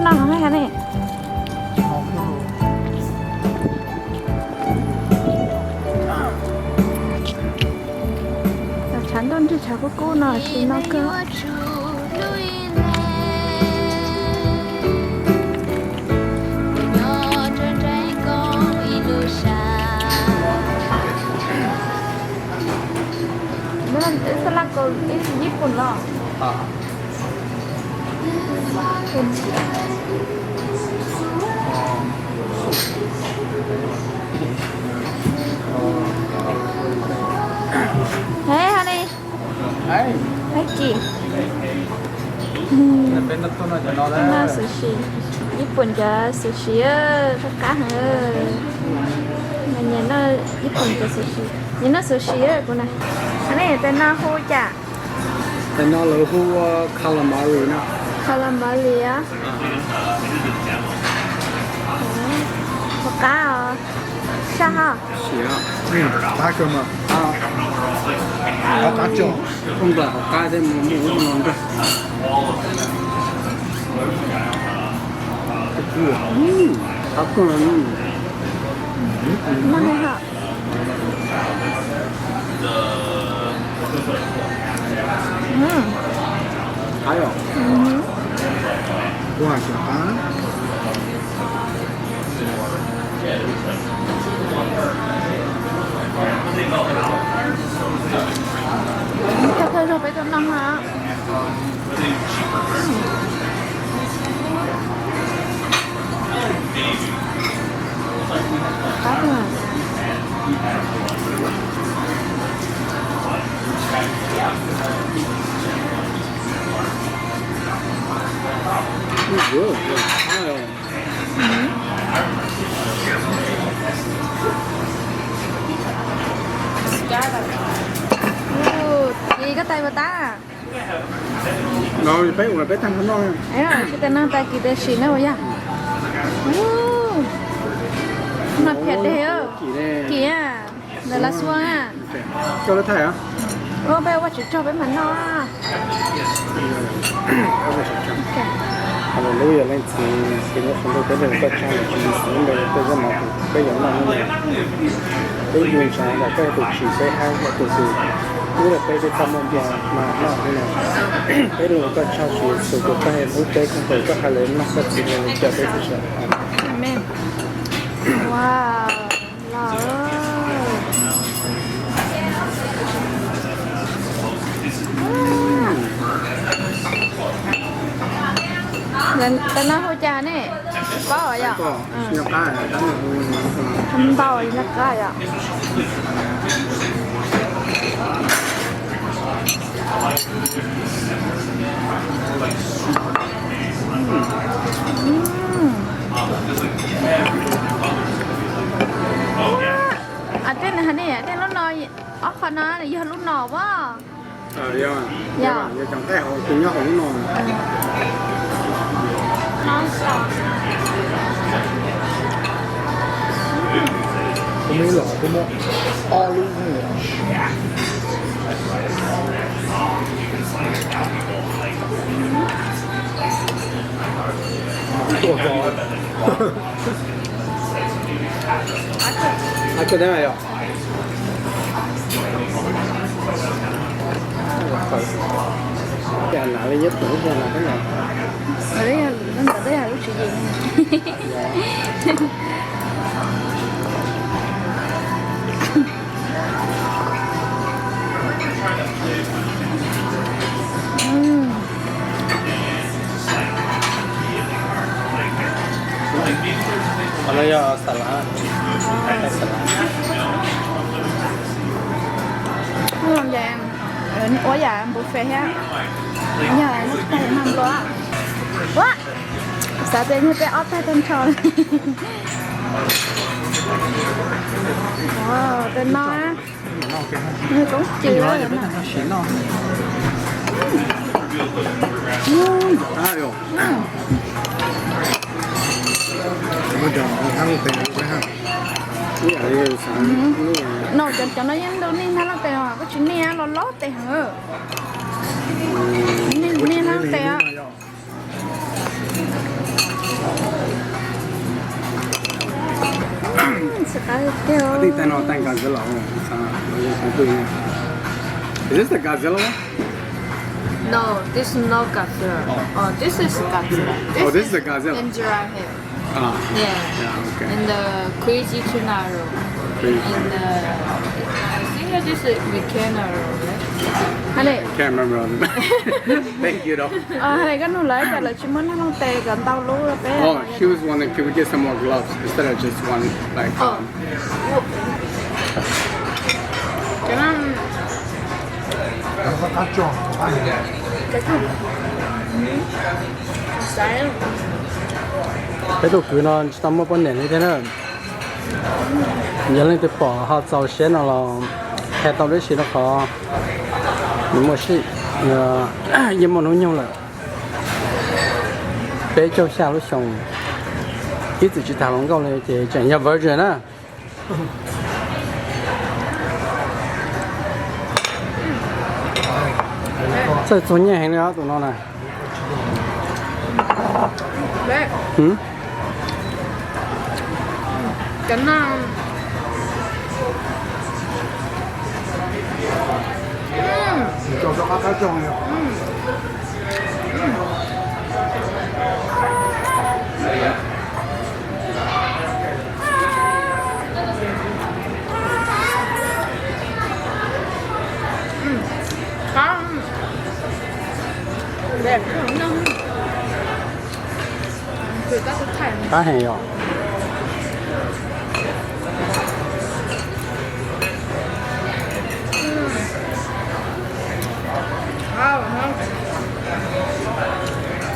No ne. Tshav ntuj nrig tshav kub kub no tsis no kawg. Xab laj Kaus Lis, Nyij Pooj los? He ha ni. Hais tsis. Noj sushi. Nyij Pooj cov sushi qab qab heev. Nyiam noj Nyij Pooj cov sushi. Nyiam noj sushi kuv na. Tes no hu cas? Tes no lawv hu ua calamari no. Calamari a. Qab qab os. Saj ho. Qab kawg mas. Qab qab tso. Koj nplam qab qab thiab mus mus ub no nrog. Qab kawg. Noj he ho. Qab yom. Kuv hais tias qab. Thawj thawj zaug peb tuaj noj ha. Kis koj tais puas tag? Peb ua peb tag nrho noj. Tsis tas noj tas kis tas sim na ua yog. Noj phiaj deg. Kis, ntawm Lav Xua. Koj lub thaij. Peb ua tsis tsog peb mam noj. Haleluya, Leej Txiv, Txiv nyob saum ntuj, peb rau koj tsaug, Leej Txiv, Leej Txiv, peb yuav noj, peb yuav noj, peb yuav ntseeg kom koj tus tsim peb hab, koj tus tus ub rau peb, peb txhob muaj npua mas noj li no. Peb rau koj tsaug, Tswv Yexus, tus koj hlub peb, koj hais lus noj koj txiv, cawm peb txhua tus. Amees. Wow, los. Tes no hu cas ne? Paub yom? Ntau nyob qab yom. Tej no, tej lub no, ob qho no yog lub no as. Yog, yog cov nqaij hauv, tus nyob hauv lub no. Kuv muab ib los kuv muab ob lub. Tuaj tso. Ab, koj dab yog. Cas nav li nyob tus lub npog no tab yog. Ntawd tab yog lub tswv yim. Qhov no yog xas lav, xas lav. Ua yam buffet thiab, yog tsis tag mam nplua. Ua, xav tias yog peb ob tag tag nrho. Tes no, koob cw. No cov no yeej ntu nej hnab loj tes os, koj tsis nej los loj tes heev. Nej hnab loj tes. Tsis qab tiag. I think that no, thank Godzilla. Oh, it's, uh, it's not doing it. Is this the Godzilla one? No, this is not Godzilla. Oh. Oh, this is Godzilla. Oh, this is the Godzilla. Angela here. Ah. Yeah. Yeah, okay. And the crazy tuna roll. Crazy. And the, I think this is volcano roll, right? Hale. Can't remember all of them. Thank you, though. Hale, koj nug lawv cas lawv tsis muaj neeg looj tes kom ntau lub peb. Oh, she was wondering, can we get some more gloves instead of just one, like, um, Peb tug kwv no tsis tau muaj poj niam li thiab na. Yog leej twg pom ho txaus siab no los hais tau dab tsi rau qhov nws muaj sij, yeej muaj hnub nyoog lawm, peb caug xya lub xyoo, ib txwm tsis tas hluas nkauj li ces tseem yog virgin na. Txawj txuag nyiaj heev li os tus no na. Qab heev yom.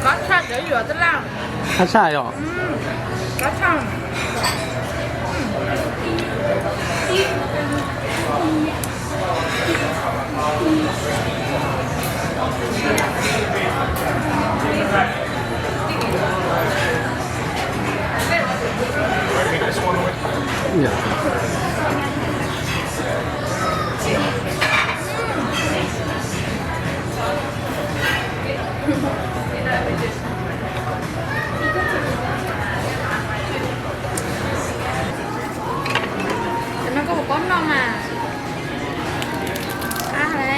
Qab tshaj cov yuav taj laj. Qab tshaj yom. Qab tshaj. Cov no koj puas paub noj mas? Qab le.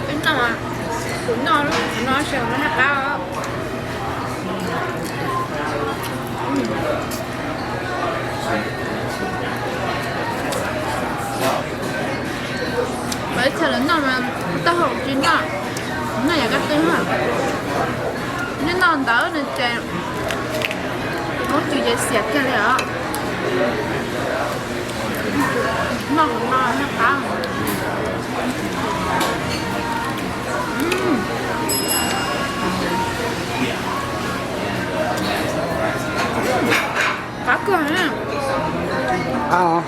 Peb noj, kuv noj lub no seb no noj qab os. Mas ib txhia lawv noj mas taub hau tsis noj, noj yam kab twb. Nej noj ntawd no ces muab cus ces xiam kiag li os. Noj hauv no noj qab. Qab kawg na. Qab os.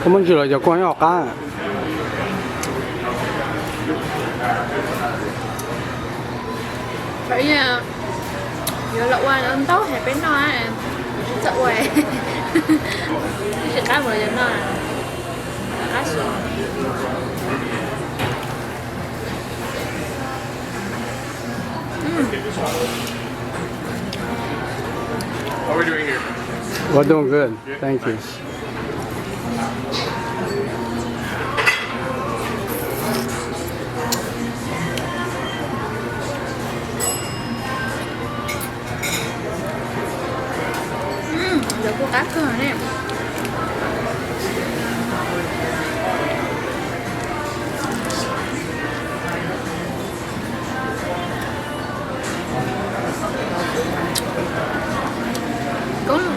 Koj muab ntsis los cov kua nyob hauv qab. Yuav los ua ntau heev peb noj, tsis txawj ua, tsis qab mus los yog noj, qab xwb. How are we doing here? We're doing good. Thank you. Ntawd kuj qab kawg ne. Koob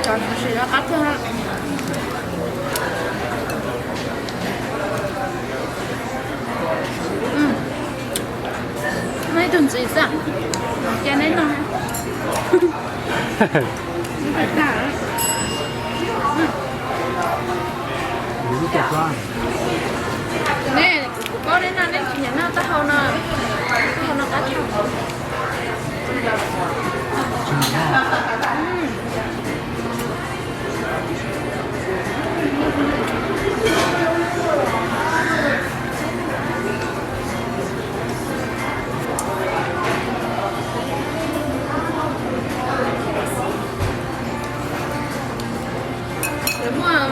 Cov no sim no qab kawg ha. Muaj ib tug ntxiv xwb, cia neb noj. Ne, kuv paub neb noj, neb tsis nyiam noj taub hau no. Taub hau no qab tshaj. Lawv muaj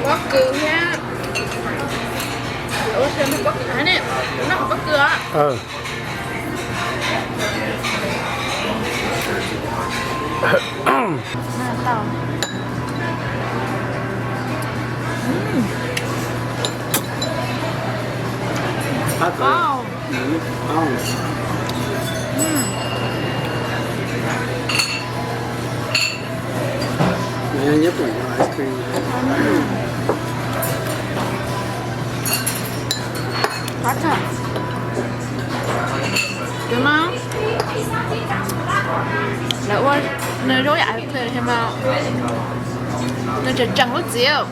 pob kws thiab. Lawv ua xyaw pob kws thiab ne, noj pob kws os. Cov no lawv ua nws zoo ib yam ice cream mas nws tseem tseem lub txiv.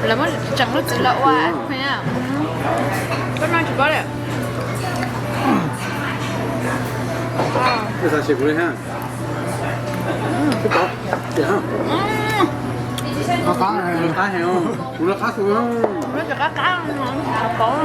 Lawv muab tseem lub txiv los ua ice cream. Koj noj tsis paub li. Qab qab, qab heev, kuv lub qab xu, qab qab, qab qab.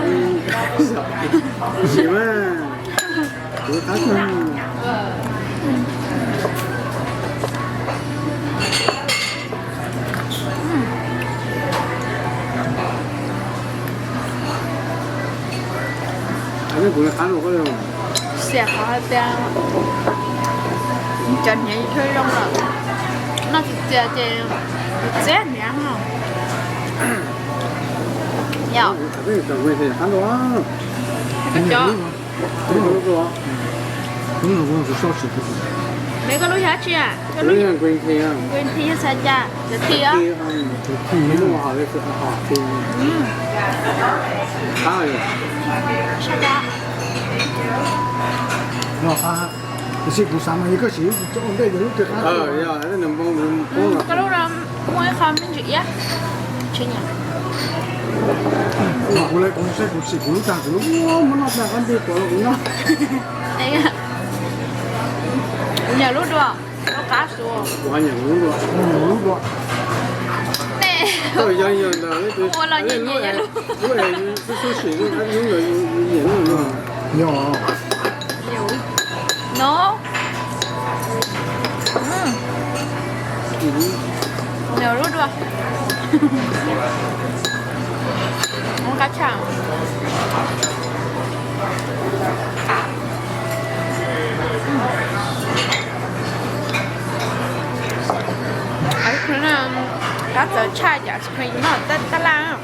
Xiam qhov hais tias cov hniav yus thiaj zoo lawm, noj txias txias ces txias hniav no. Yog. Neb koj lub yog dab tsi? Green tea yog xav cas? Cov tea os. Koj lub no muaj ib qho me ntsis iab. Tsis nyiam. Kuv le kuv saib kuv sim kuv lub tag kuv lub muab noj tag qab nti puas los kuv noj. Kuv nyiam lub dua, lub qab xu. Kuv nyiam lub dua. Ua los nyiam nyiam lub. Yog. No. Nws lub dua. Muab qab tshaj. Qab txawv tshaj cov ice cream no tab laj.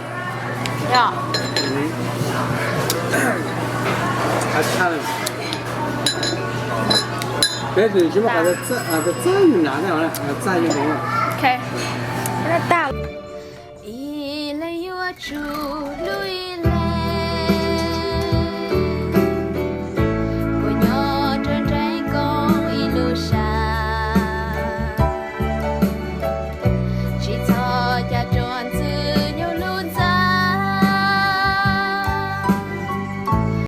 Yog. Qab tshaj. Peb tsis muab qab txaj, txaj yus hnav, txaj yus hnav. Ok. Tag. Ib leeg yuav tsum hlub